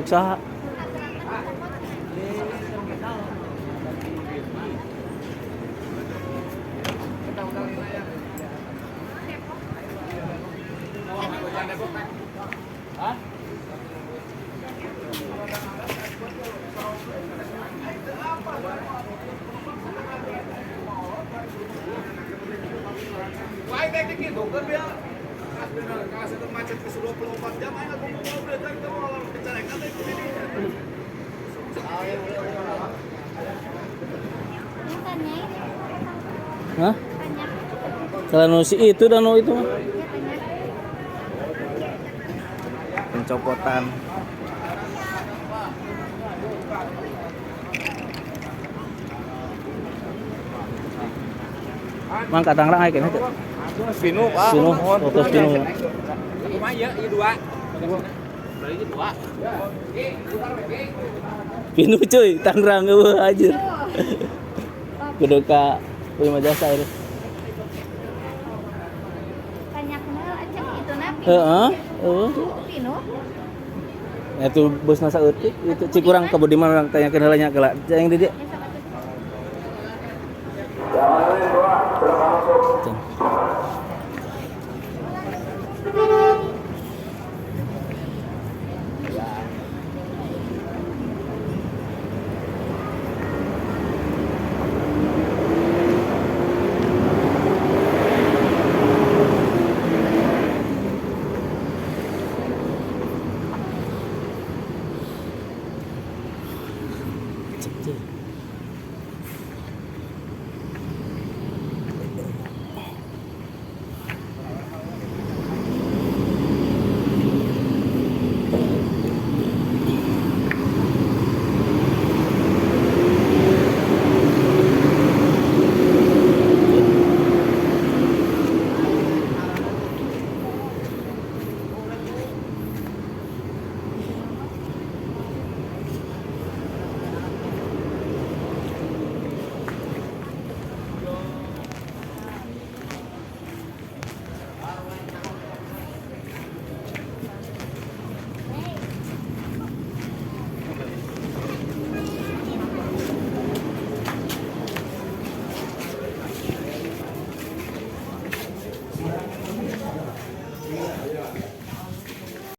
Usaha. Wah, teknik itu kan biar bener kasih itu macet ke 24 jam ayo ngomong mobil kan kita mau bicara kan itu ini. Hah? Kalau si itu dan itu mah. Pencopotan. Mang ka Tangerang aya keneh teu? Pinu, Pak. Pinu, foto pinu. Kumaha ieu? Ieu dua. Balik dua. Pinu cuy, Tangerang eueuh anjir. Kudu ka Prima Jasa ieu. Heeh, eueuh. Itu busna saeutik itu cik urang ka Budiman urang tanyakeun heula nya geula. Yang di dieu.